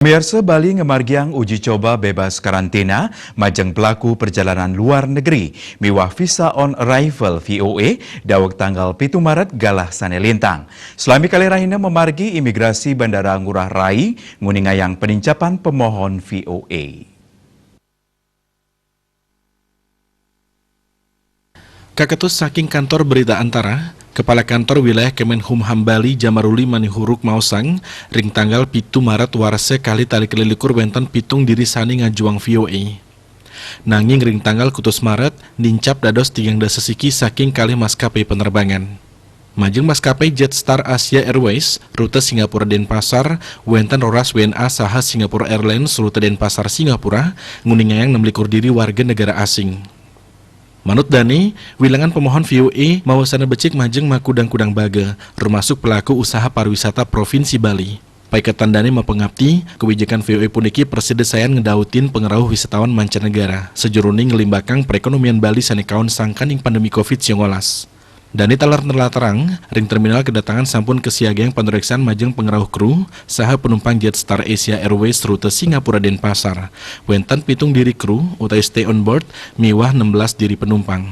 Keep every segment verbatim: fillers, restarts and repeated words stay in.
Pemirsa, Bali ngamargiang uji coba bebas karantina majeng pelaku perjalanan luar negeri miwah visa on arrival V O A daweg tanggal pitu Maret galah sane lintang. Salami kalih rahina mamargi, Imigrasi Bandara Ngurah Rai nguningayang penincapan pemohon V O A. Kaketus saking Kantor Berita Antara, Kepala Kantor Wilayah Kemenhumham Bali Jamaruli Manihuruk maosang, ring tanggal pitu Maret warsa kalih tali kalih likur wenten pitung diri sane ngajuang V O A. Nanging ring tanggal kutus Maret, nincap dados tigang dasa siki saking kalih maskapai penerbangan. Majeng maskapai Jetstar Asia Airways, rute Singapura Denpasar, wenten roras W N A saha Singapore Airlines, rute Denpasar Singapura, nguningayang enam likur diri warga negara asing. Manut dane, wilangan pemohon V O A mawasana becik majeng makudang-kudang baga, rumasuk pelaku usaha pariwisata Provinsi Bali. Paiketan dane mapangapti, kewijakan V O A puniki prasida sayan ngedautin pangrauh wisatawan mancanegara, sajeroning nglimbakang perekonomian Bali sane kaon sangkaning pandemi covid siangolas. Dane taler nlatarang, ring terminal kedatangan sampun kasiagang panreksaan majeng pangrauh kru saha penumpang Jetstar Asia Airways rute Singapura Denpasar. Wenten pitung diri kru utawi stay on board miwah enam belas diri penumpang.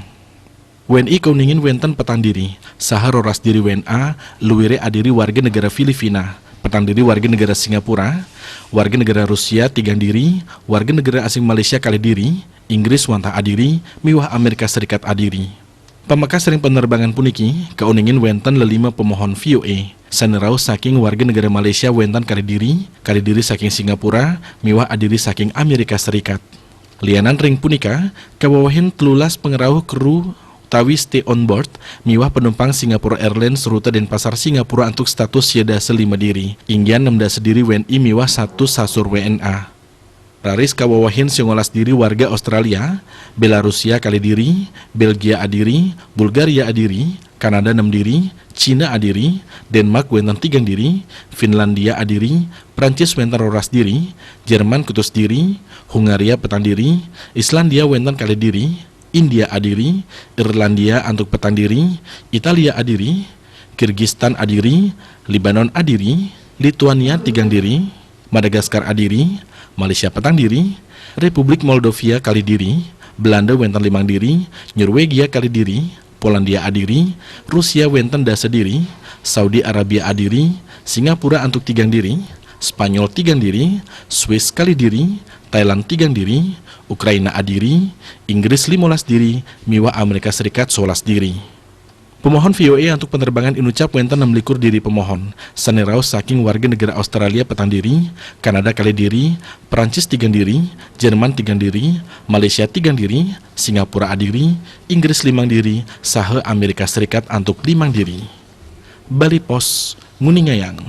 W N I kauningin wenten petang diri, saha roras diri W N A, luire adiri warga negara Filipina, petang diri warga negara Singapura, warga negara Rusia tigang diri, warga negara asing Malaysia kalih diri, Inggris wantah adiri, miwah Amerika Serikat adiri. Pamekas ring penerbangan puniki, kauningin wenten lelima pemohon V O A, sane rauh saking warga negara Malaysia wenten kalih diri, kalih diri saking Singapura, miwah adiri saking Amerika Serikat. Lianan ring punika, kawewehin telulas pangrauh kru utawi stay on board miwah penumpang Singapore Airlines rute Denpasar Singapura antuk status sia dasa lima diri, inggian enam dasa diri W N I miwah satus sasur W N A. Raris kawewehin siangolas diri warga Australia, Belarusia kalih diri, Belgia adiri, Bulgaria adiri, Kanada enam diri, Cina adiri, Denmark wenten tigang diri, Finlandia adiri, Prancis wenten roras diri, Jerman kutus diri, Hungaria petang diri, Islandia wenten kalih diri, India adiri, Irlandia antuk petang diri, Italia adiri, Kirgistan adiri, Libanon adiri, Lituania tigang diri, Madagaskar adiri, Malaysia petang diri, Republik Moldovia kalih diri, Belanda wenten limang diri, Norwegia kalih diri, Polandia adiri, Rusia wenten dasa diri, Saudi Arabia adiri, Singapura antuk tigang diri, Spanyol tigang diri, Swiss kalih diri, Thailand tigang diri, Ukraina adiri, Inggris limolas diri, miwah Amerika Serikat solas diri. Pemohon V O A antuk penerbangan inucap wenten enam likur diri pemohon, sane rauh saking warga negara Australia petang diri, Kanada kalih diri, Prancis tigang diri, Jerman tigang diri, Malaysia tigang diri, Singapura adiri, Inggris limang diri, saha Amerika Serikat antuk limang diri. Bali Post nguningayang.